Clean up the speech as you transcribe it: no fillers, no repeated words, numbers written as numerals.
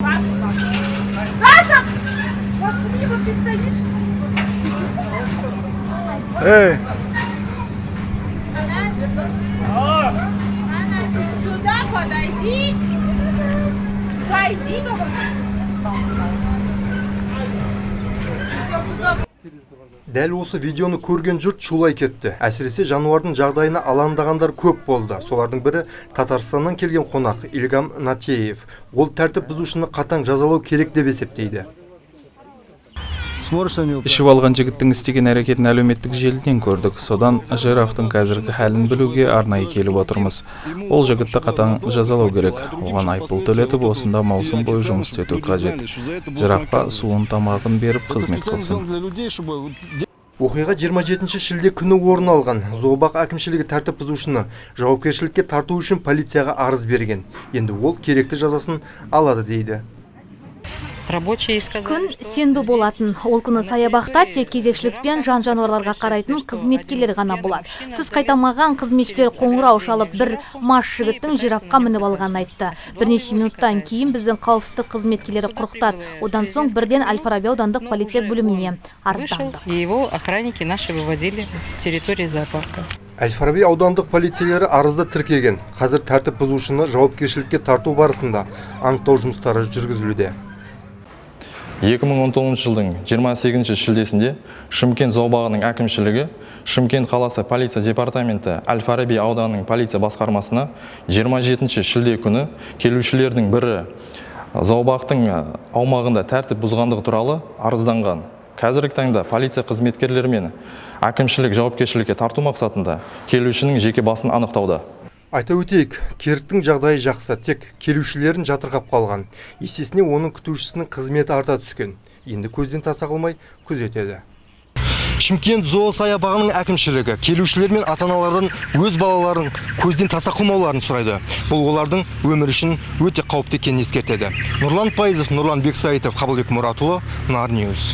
Саша! Пошли, вот ты стоишь. Эй! Сюда подойди. Сюда иди, говорю. Дәл осы видеоны көрген жұрт шулай кетті. Әсіресе жануардың жағдайына алаңдағандар көп болды. Солардың бірі Татарстаннан келген қонақ Ильгам Натеев. Ол тәртіп бұзушыны қатаң жазалау керек деп есептейді. Ішіп алған жігіттің істеген әрекетін әлеуметтік желіден көрдік. Содан жирафтың қазіргі халін білуге арнайы келіп отырмыз. Ол жігітті қатаң жазалау керек. Оған айыппұл төлетіп, осында маусым бойы жұмыс істету қажет. Жирафқа суын, тамағын беріп қызмет қылсын. Оқиға 27 шілде күні орын алған. Зообақ әкімшілігі тәртіп бұзушыны жауапкершілікке тарту үшін полицияға арыз берген. Енді ол керекті жазасын алады дейді. Күн сенбі болатын. Ол күні саябақта тек кезекшілікпен жан-жануарларға қарайтын қызметкерлер ғана болады. Түс қайталмаған қызметшілер қоңырау шалып, бір мас жігіттің жирафқа мініп алғанын айтты. Бірнеше минуттан кейін біздің қауіпсіздік қызметкерлері құрықтады. Одан соң бірден Әл-Фараби аудандық полиция бөліміне арыздандық. И его охранники наши выводили с территории зоопарка. Әл-Фараби аудандық полицейлері арызды тіркеген. Қазір тәртіп бұзушыны жауапкершілікке тарту барысында анықтау жұмыстары жүргізілуде. 2019 жылдың 28 шілдесінде Шымкент зообағының әкімшілігі Шымкент қаласы полиция департаменті Әл-Фараби ауданының полиция басқармасына 27 шілде күні келушілердің бірі зообақтың аумағында тәртіп бұзғандығы туралы арызданған. Қазіргі таңда полиция қызметкерлерімен әкімшілік жауапкершілікке тарту мақсатында келушінің жеке басын анықтауда. Айта өтейік, керіктің жағдайы жақсы, тек келушілерін жатырқап қалған. Есесіне оның күтушісінің қызметі арта түскен. Енді көзден таса қылмай күзетеді. Шымкент зоосаябағының әкімшілігі келушілер мен ата-аналардан өз балаларын көзден таса қылмауларын сұрайды. Бұл олардың өмірі үшін өте қауіпті екенін ескертеді. Нұрлан Пайызов, Нұрлан Бексайытов, Қабылбек Мұратұлы, Нар Ньюс.